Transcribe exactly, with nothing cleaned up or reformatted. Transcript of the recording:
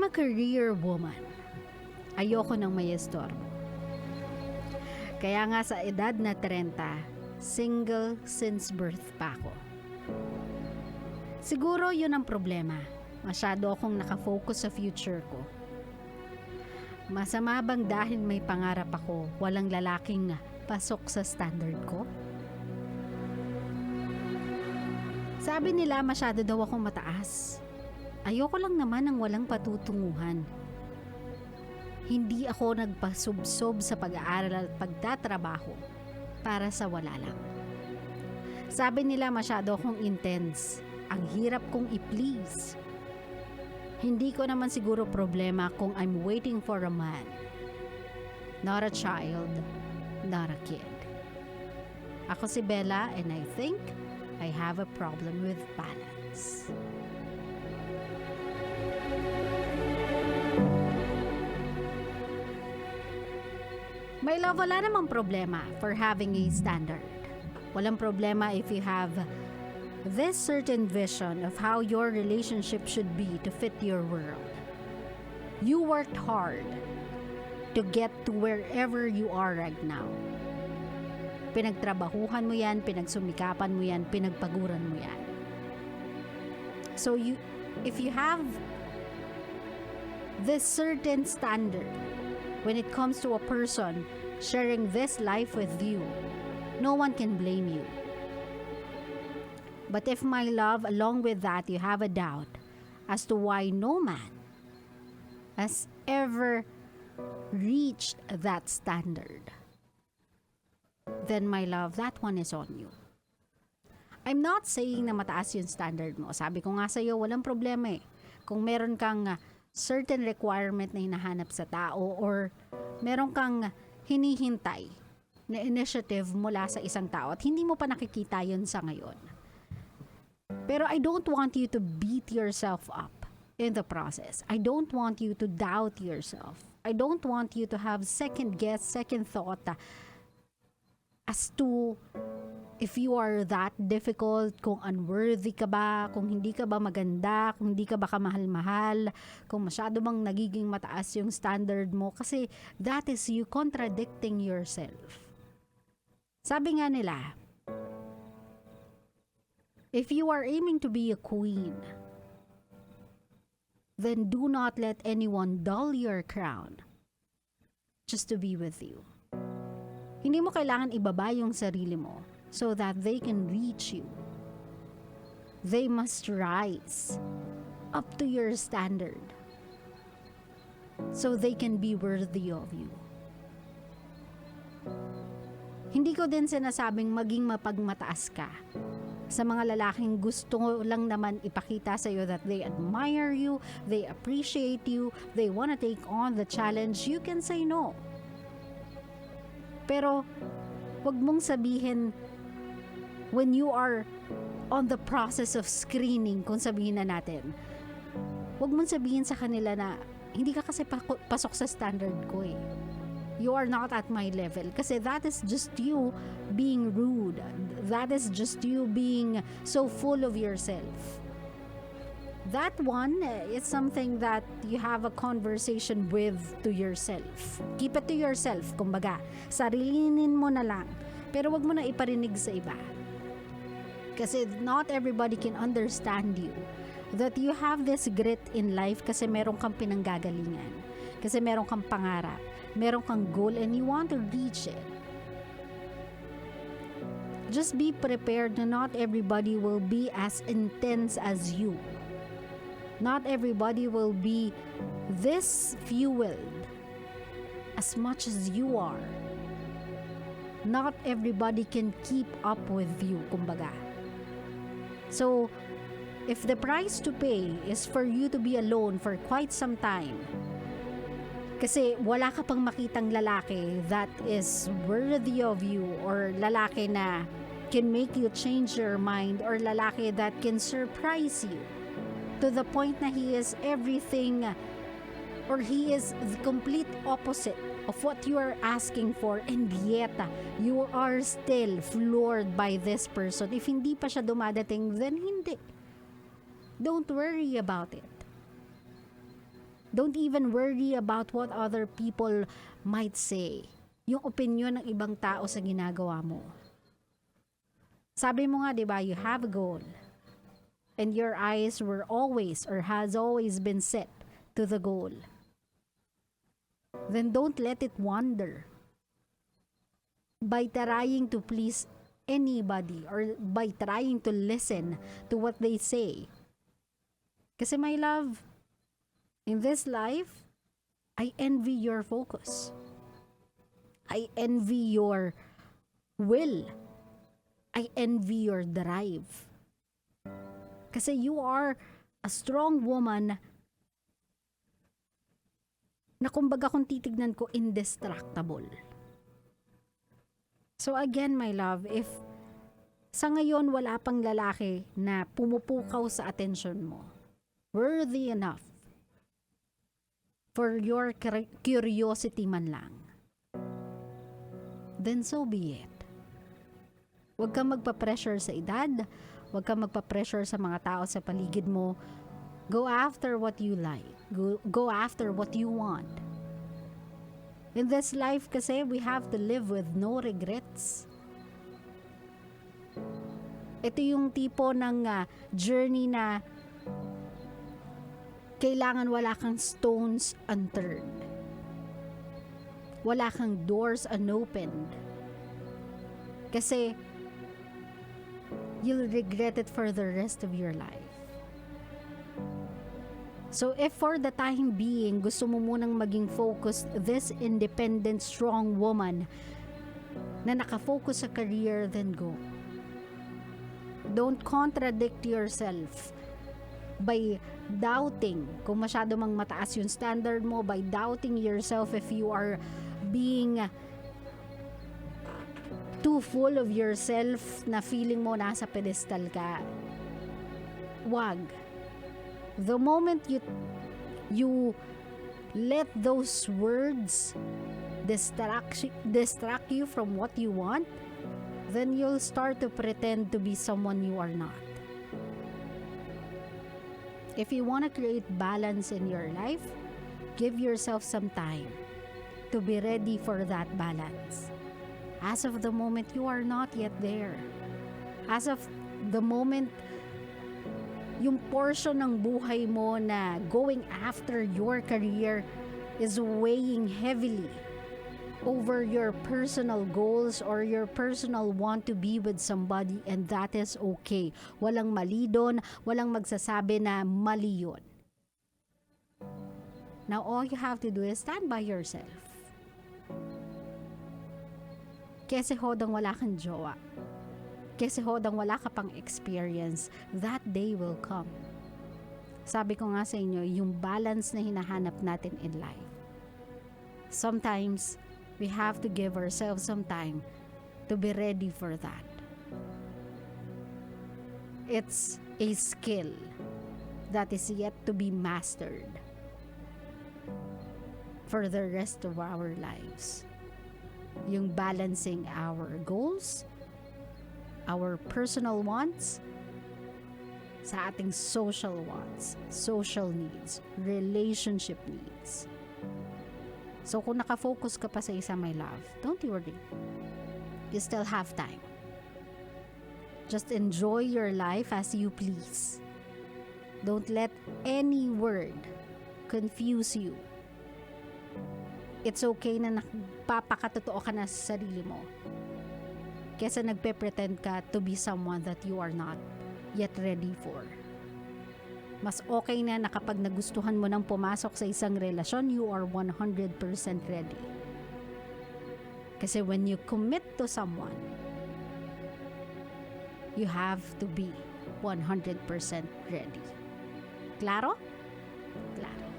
I'm a career woman. Ayoko nang may estorbo. Kaya nga sa edad na trenta, single since birth pa ako. Siguro yun ang problema. Masyado akong nakafocus sa future ko. Masama bang dahil may pangarap ako, walang lalaking pasok sa standard ko? Sabi nila masyado daw akong mataas. Ayoko lang naman ng walang patutunguhan. Hindi ako nagpasubsob sa pag-aaral at pagtatrabaho para sa wala lang. Sabi nila masyado akong intense. Ang hirap kong i-please. Hindi ko naman siguro problema kung I'm waiting for a man. Not a child, not a kid. Ako si Bella and I think I have a problem with balance. My love, wala namang problema for having a standard. Walang problema if you have this certain vision of how your relationship should be to fit your world. You worked hard to get to wherever you are right now. Pinagtrabahuhan mo yan, pinagsumikapan mo yan, pinagpaguran mo yan. So you, if you have this certain standard when it comes to a person sharing this life with you, no one can blame you. But if, my love, along with that, you have a doubt as to why no man has ever reached that standard, then, my love, that one is on you. I'm not saying na mataas yung standard mo. Sabi ko nga sa'yo, walang problema eh. Kung meron kang ah, certain requirement na hinahanap sa tao or meron kang hinihintay na initiative mula sa isang tao at hindi mo pa nakikita yun sa ngayon. Pero I don't want you to beat yourself up in the process. I don't want you to doubt yourself. I don't want you to have second guess, second thought ah, as to if you are that difficult, kung unworthy ka ba, kung hindi ka ba maganda, kung hindi ka ba kamahal-mahal, kung masyado bang nagiging mataas yung standard mo. Kasi that is you contradicting yourself. Sabi nga nila, if you are aiming to be a queen, then do not let anyone dull your crown just to be with you. Hindi mo kailangan ibaba yung sarili mo so that they can reach you. They must rise up to your standard so they can be worthy of you. Hindi ko din sinasabing maging mapagmataas ka sa mga lalaking gusto lang naman ipakita sa'yo that they admire you, they appreciate you, they wanna take on the challenge. You can say no. Pero wag mong sabihin when you are on the process of screening, kung sabihin na natin, wag mong sabihin sa kanila na, "Hindi ka kasi pako-, pasok sa standard ko eh. You are not at my level." Kasi that is just you being rude. That is just you being so full of yourself. That one eh, is something that you have a conversation with to yourself. Keep it to yourself, kumbaga. Sarilinin mo na lang. Pero wag mo na iparinig sa iba. Kasi not everybody can understand you. That you have this grit in life kasi meron kang pinanggagalingan. Kasi meron kang pangarap. Meron kang goal and you want to reach it. Just be prepared na not everybody will be as intense as you. Not everybody will be this fueled as much as you are. Not everybody can keep up with you, kumbaga. So, if the price to pay is for you to be alone for quite some time, kasi wala ka pang makitang lalaki that is worthy of you or lalaki na can make you change your mind or lalaki that can surprise you to the point na he is everything or he is the complete opposite of what you are asking for, and yet ah, you are still floored by this person. If hindi pa siya dumadating, then hindi. Don't worry about it. Don't even worry about what other people might say. Yung opinyon ng ibang tao sa ginagawa mo. Sabi mo nga, di ba, you have a goal. And your eyes were always or has always been set to the goal. Then don't let it wander by trying to please anybody or by trying to listen to what they say. Kasi, my love, in this life, I envy your focus. I envy your will. I envy your drive. Kasi you are a strong woman na, kumbaga, kung titignan ko, indestructible. So again, my love, if sa ngayon wala pang lalaki na pumupukaw sa atensyon mo, worthy enough for your cur-, curiosity man lang, then so be it. Huwag kang magpa-pressure sa edad, huwag kang magpa-pressure sa mga tao sa paligid mo. Go after what you like. Go, go after what you want. In this life kasi, we have to live with no regrets. Ito yung tipo ng, ah, journey na kailangan wala kang stones unturned. Wala kang doors unopened. Kasi, you'll regret it for the rest of your life. So if for the time being, gusto mo munang maging focused, this independent, strong woman na nakafocus sa career, then go. Don't contradict yourself by doubting kung masyado mang mataas yung standard mo, by doubting yourself if you are being too full of yourself na feeling mo nasa pedestal ka. Wag. The moment you, you let those words distract, distract you from what you want, then you'll start to pretend to be someone you are not. If you want to create balance in your life, give yourself some time to be ready for that balance. As of the moment, you are not yet there. As of the moment, yung portion ng buhay mo na going after your career is weighing heavily over your personal goals or your personal want to be with somebody, and that is okay. Walang mali doon, walang magsasabi na mali yun. Now, all you have to do is stand by yourself. Kasi hodang wala kang jowa. Kasi hodang wala ka pang experience, that day will come. Sabi ko nga sa inyo, yung balance na hinahanap natin in life. Sometimes, we have to give ourselves some time to be ready for that. It's a skill that is yet to be mastered for the rest of our lives. Yung balancing our goals, our personal wants, sa ating social wants, social needs, relationship needs. So, kung nakafocus ka pa sa isa, my love, don't worry. You still have time. Just enjoy your life as you please. Don't let any word confuse you. It's okay na nagpapakatotoo ka na sa sarili mo kesa nagpe-pretend ka to be someone that you are not yet ready for. Mas okay na na kapag nagustuhan mo nang pumasok sa isang relasyon, you are one hundred percent ready. Kasi when you commit to someone, you have to be one hundred percent ready. Klaro? Klaro.